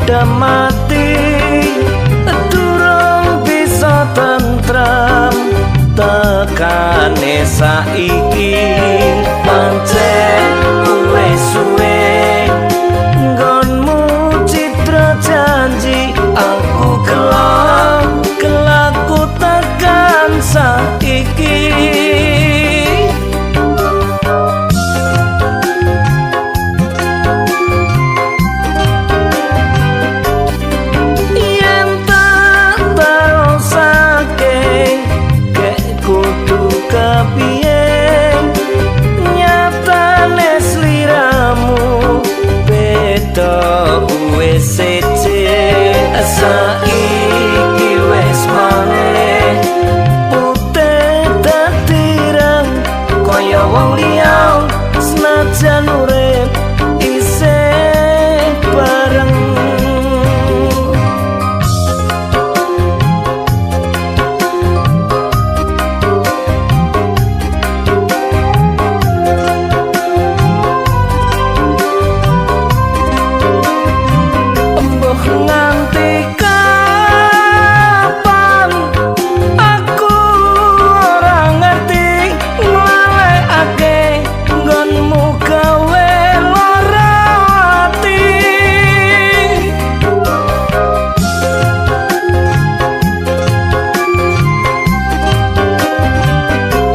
Pendem ati durung bisa tentrem tekane saiki. Pancen wis suwe nggonmu citra janji, aku kelak kelaku tekan saiki. Yen tak terusake gek kudu kepiye, nyatane sliramu beda wis siji. Saiki wis maneh putih dadi ireng kaya wong liya, senajan urip isih bareng. Embuh nganti kapan aku ora ngerti, nglalekake nggonmu gawe lara ati.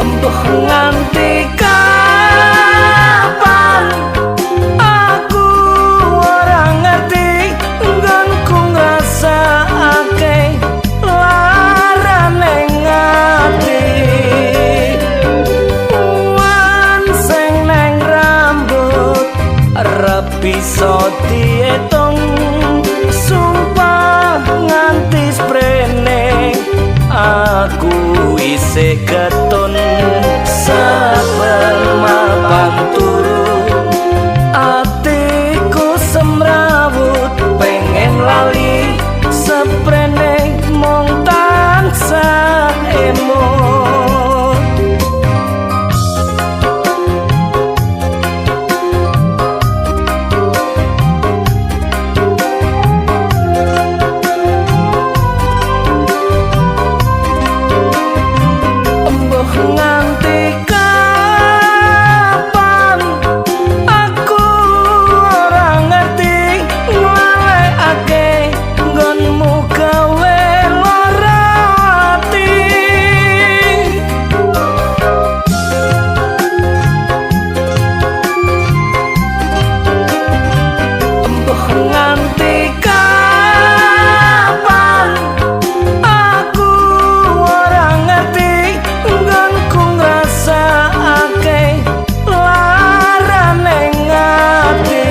Embuh nganti kapan aku ora ngerti, nggonku ngrasakake larane ati. Uwan sing neng rambut ora bisa diitung, sumpah nganti sprene aku isih ketun. Saben mapan turu atiku semrawut pengen lali, seprene mung tansah emut. Embuh nganti kapan aku ora ngerti, nglalekake nggonmu gawe lara ati. Embuh nganti kapan aku ora ngerti, nggonku ngrasakake larane ati.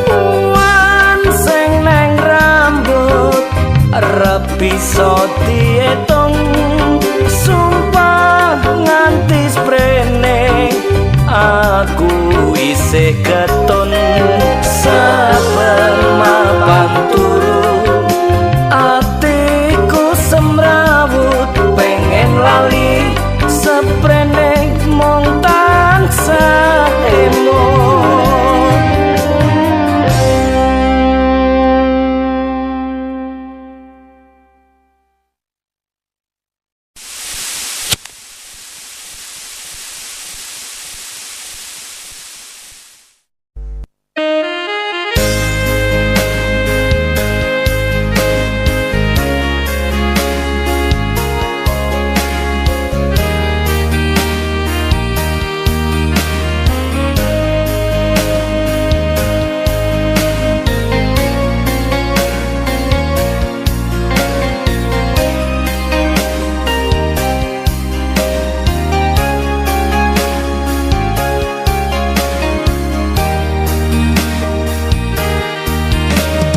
Uwan sing neng rambut ora bisa diitung, sumpah nganti sprene aku isih ketun. Saben mapan turu atiku semrawut pengen lali, seprene mung tansah emut.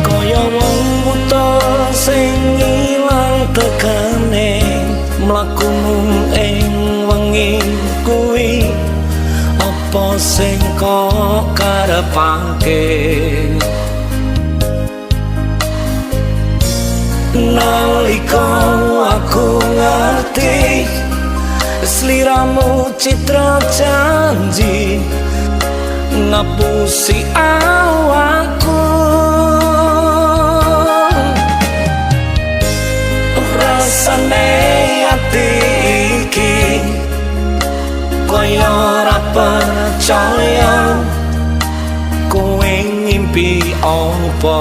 Kaya wong buta sing ilang tekane, mlaku mung ing wengi kuwi, apa sing kok karepake? Nalika aku ngerti sliramu citra janji ngapusi awakku. ngimpi apa?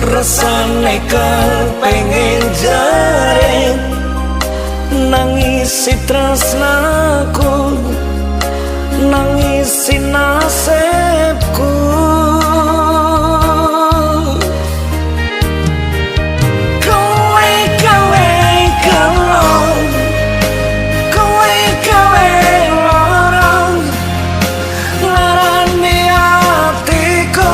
Rasane kepengen jerit, nangisi tresnaku, nangisi nasibku. Kowe gawe gelo, kowe gawe lara, larani atiku,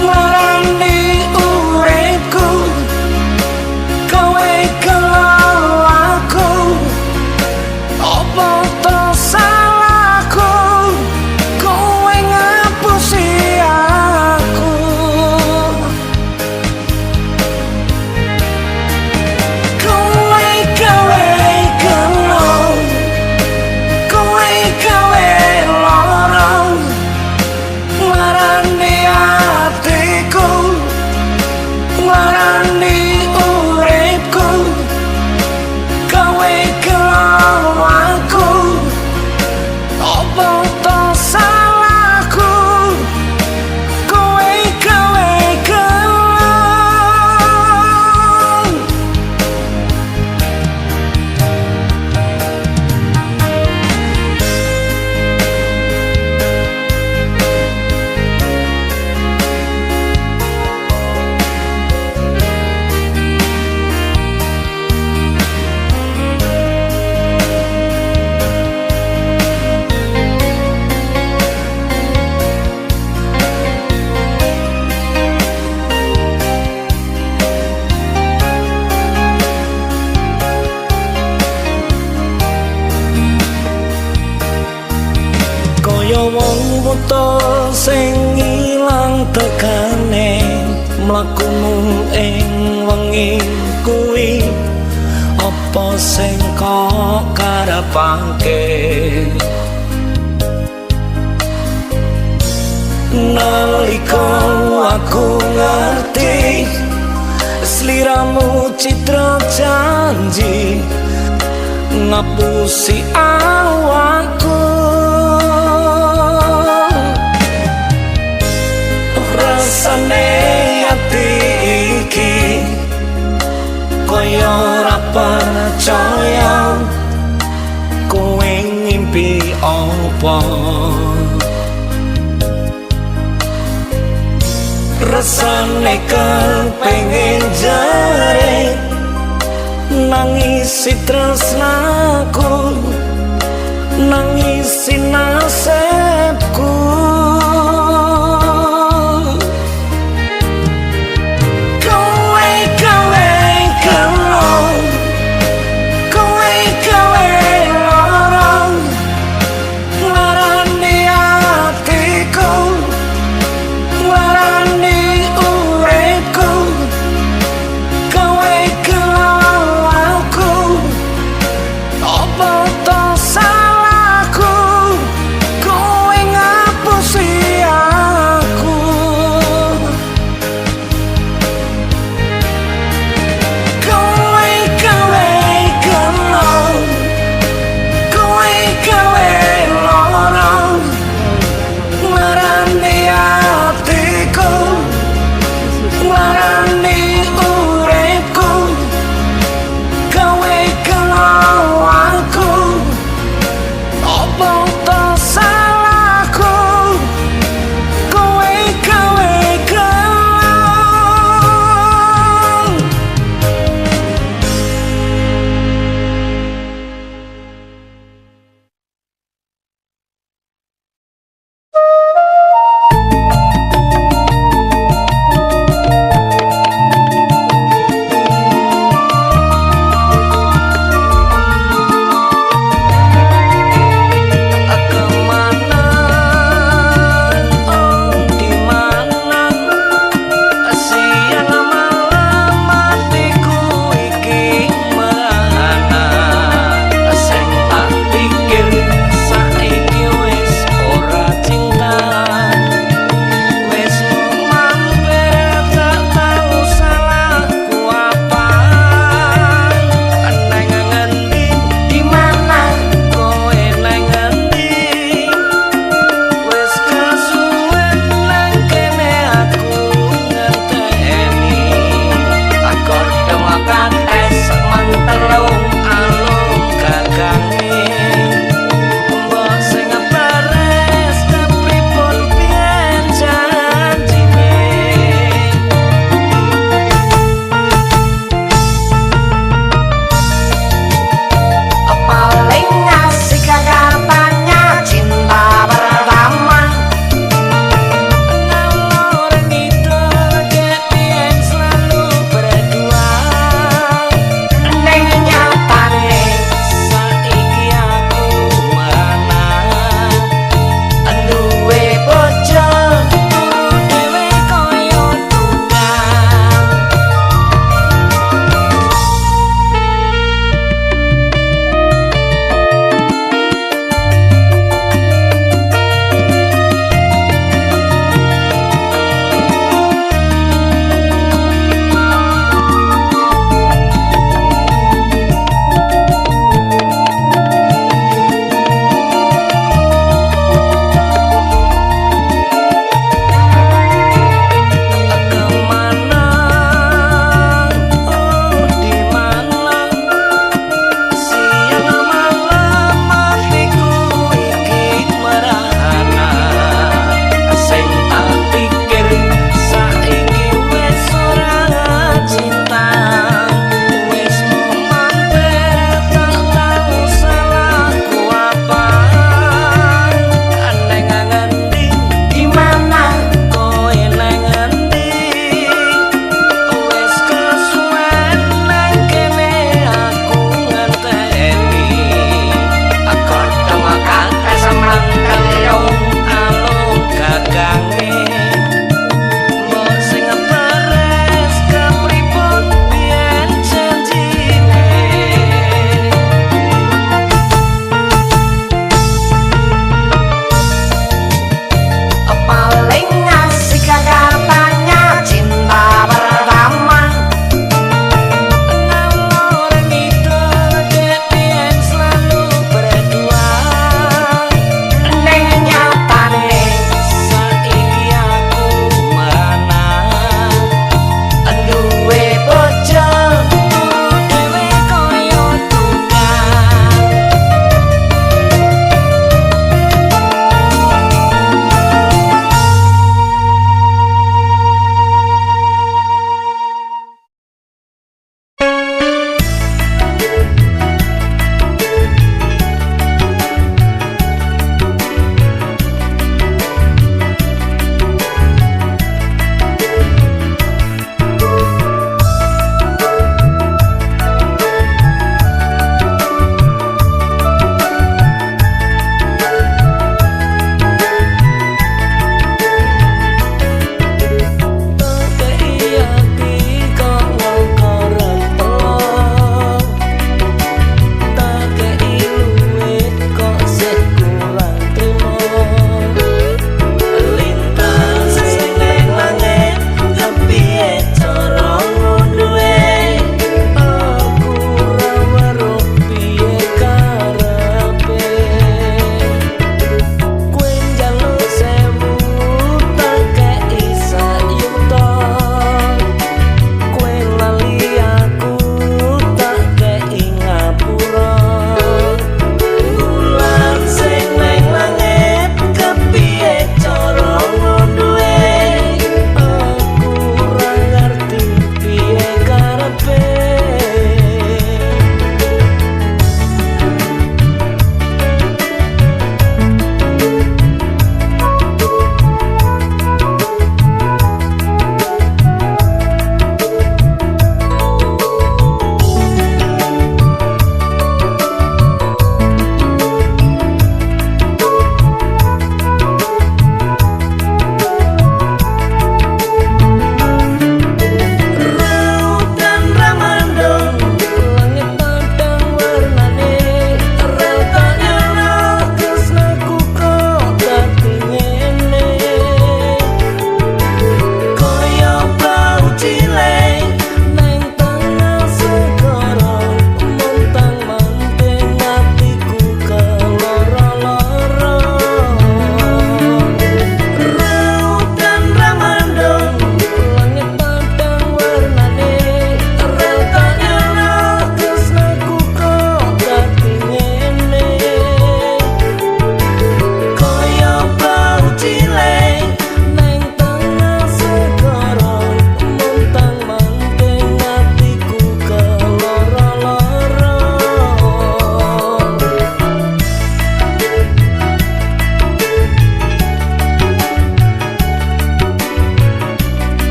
larani uripku. Kowe gelo aku, apa to salahku? Kowe ngapusi aku. Kowe gawe gelo, kowe gawe lara, larani atiku, larani uripku. Kowe gelo aku, apa to salahku? Kowe gawe gelo. Kaya wong buta sing ilang tekane, mlakumu ing wengi kuwi apa sing kok karepake? Nalika aku ngerti sliramu citra janji, ngapusi awakku. Rasane ati iki kaya ora percaya, kowe ngimpi apa? Rasane kepengen jerit, nangisi tresnaku, nangisi nasibku. Kowe gawe gelo, kowe gawe lara, larani atiku, larani uripku. Kowe gelo aku, apa to salahku? Kowe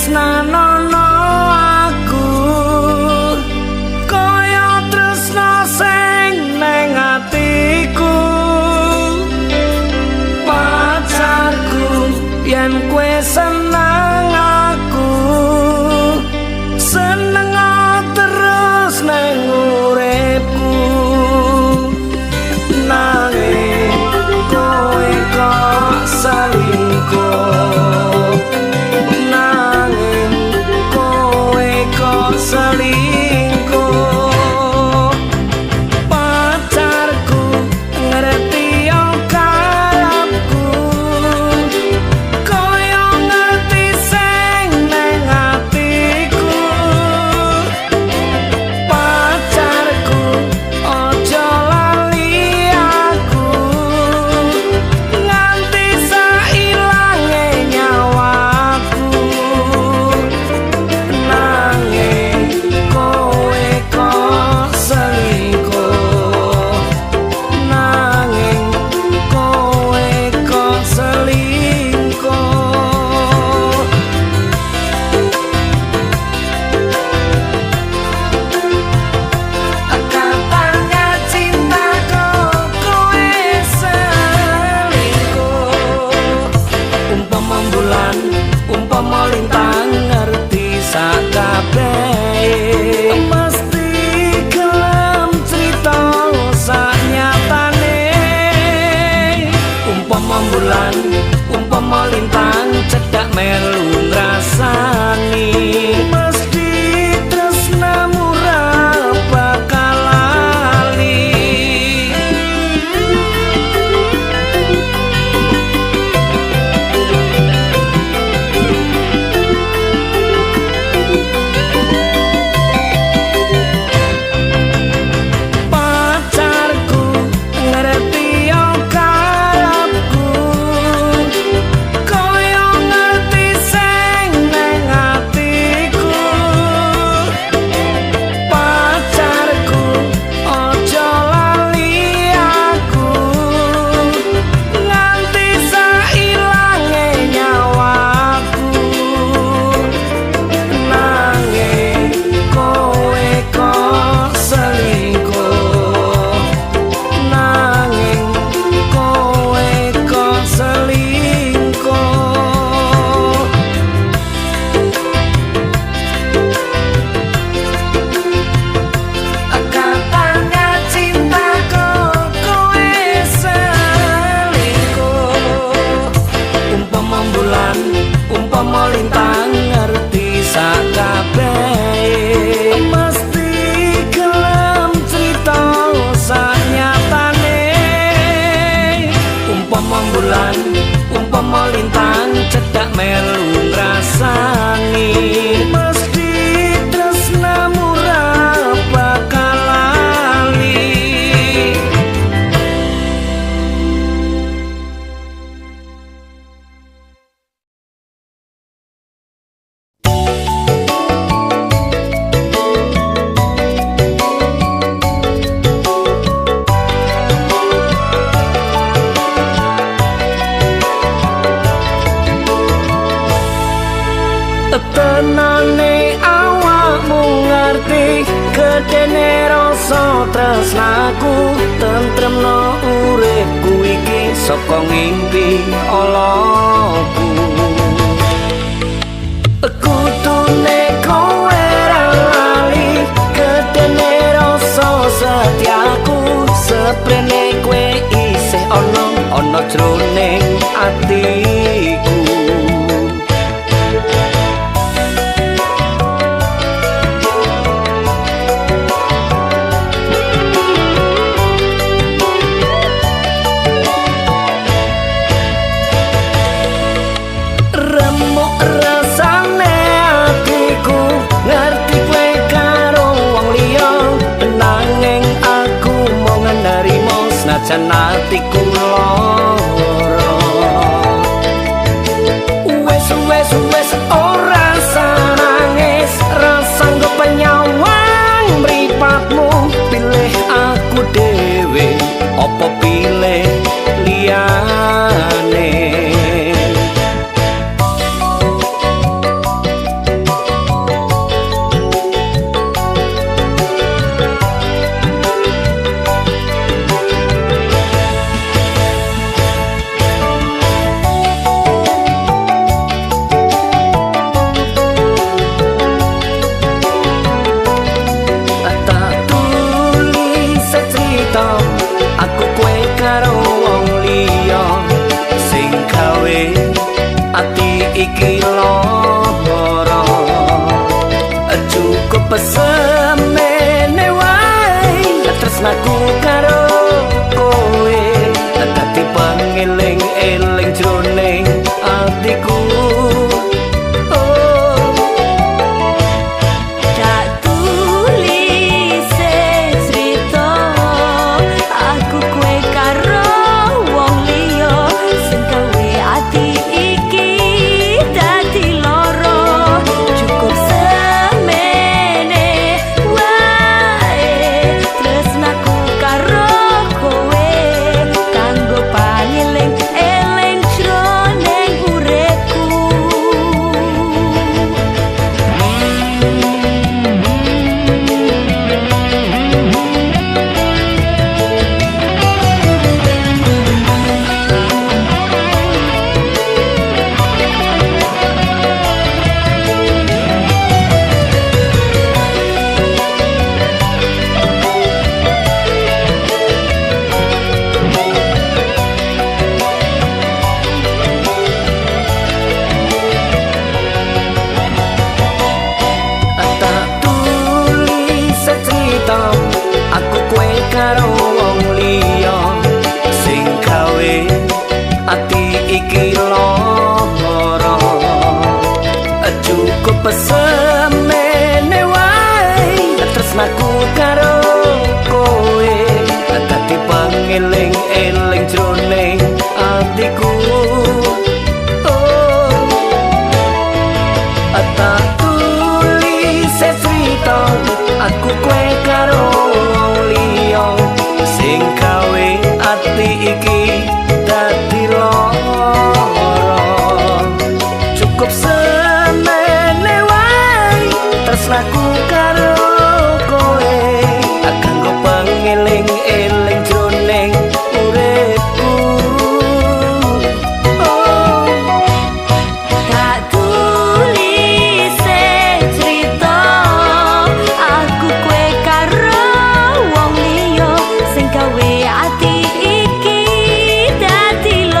Tresnanono aku kaya tresna sing neng atiku. Pacarku yen kowe seneng aku seneng terus neng uripku. Nanging kowe kok selingkuh, nanging kowe kok selingkuh. Pacarku ngerti yo karepku kaya ngerti sing neng atiku. Pacarku aja lali aku nganti sailange nyawaku. Nanging kowe kok selingkuh, nanging kowe kok selingkuh. Katanya cintaku kowe selingkuh. Umpama bulan, umpama lintang ngerti sakabehe, mesti gelem crita sanyatane. Umpama bulan, umpama lintang cedhak melu ngrasani, mesti tresnamu ra bakal lali. Pacarku ngerti yo karepku kaya ngerti sing neng atiku. Pacarku aja lali aku nganti sailange nyawaku. Nanging kowe kok selingkuh, nanging kowe kok selingkuh. Katanya cintaku kowe selingkuh. Umpama bulan, umpama lintang ngerti sakabehe, mesti gelem crita sanyatane. Umpama bulan, umpama lintang cedhak melu ngrasani, mesti tresnamu ra bakal lali. Tenane awakmu ngerti gedene rasa tresnaku, tentremno uripku iki saka ngimpi alaku. Kudune kowe ra lali gedene rasa setiaku, seprene kowe isih ana ana jroning atiku. Remuk rasane atiku ngerti kowe karo wong liya, nanging aku mung nerima senajan atiku lara. Wes wes wes ora nangis, ra sanggup penyawang mripatmu, pilih aku dhewe apa pilih liyane. pengeling-eling jroning atiku. Oh, tak tulis cerita aku kowe karo wong liya sing gawe ati iki dadi lara. Cukup semene wae tresnaku karo kowe, kanggo pengeling-eling jroning uripku. Oh. Tak tulis cerita aku kowe karo wong liya sing gawe ati iki dadi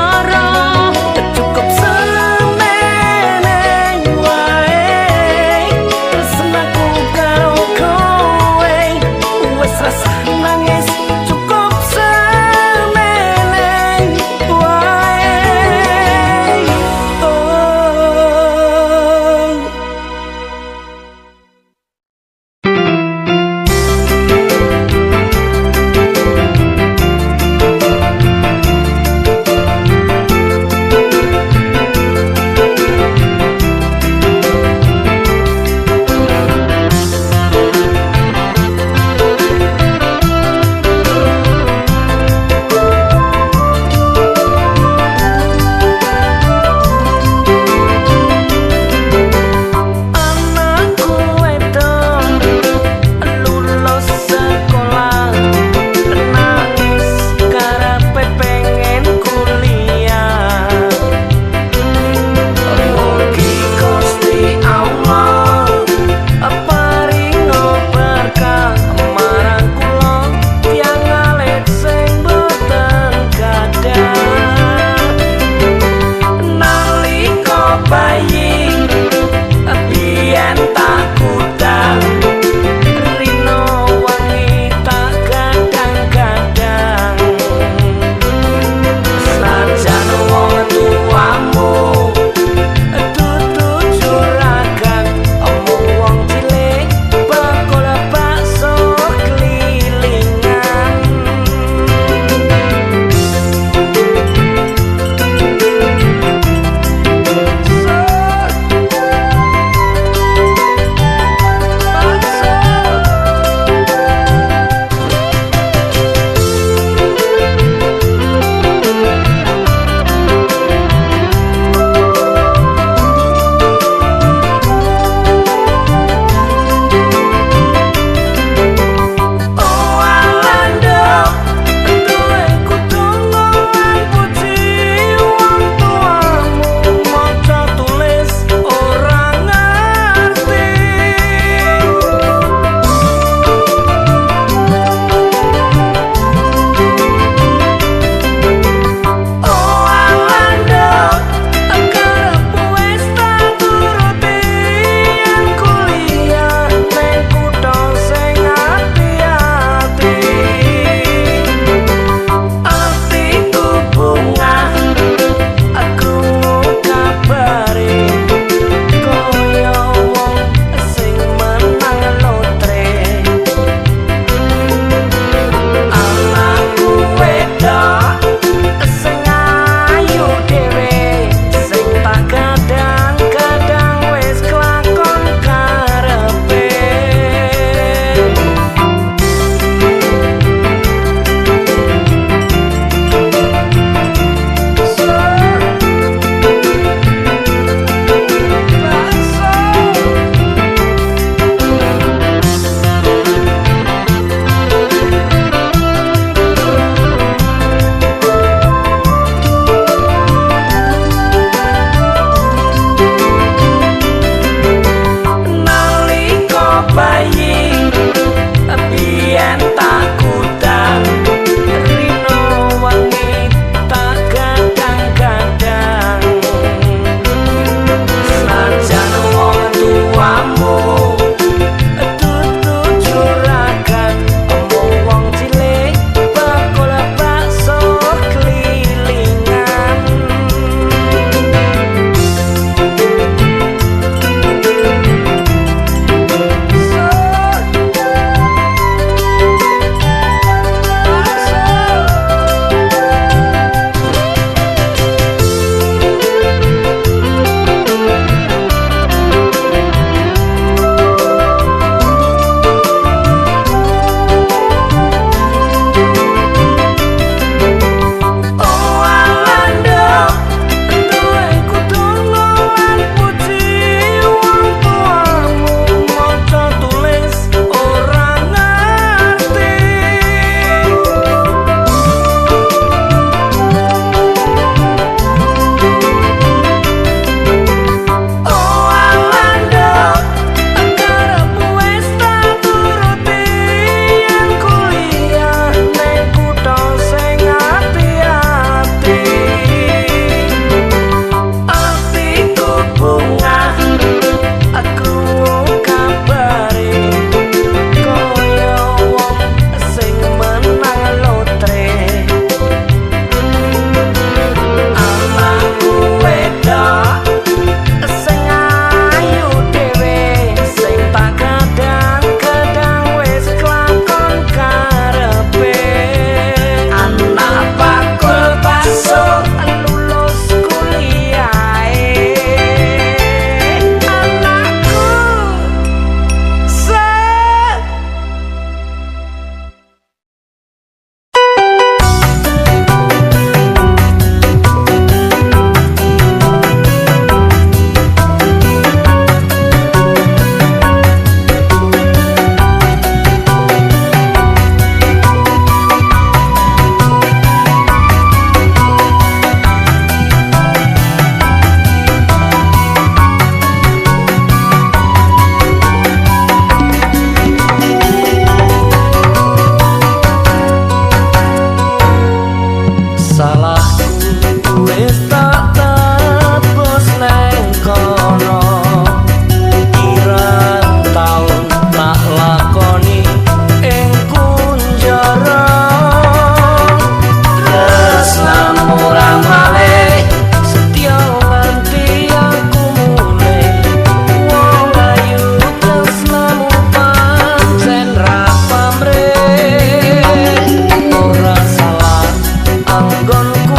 Anggonku.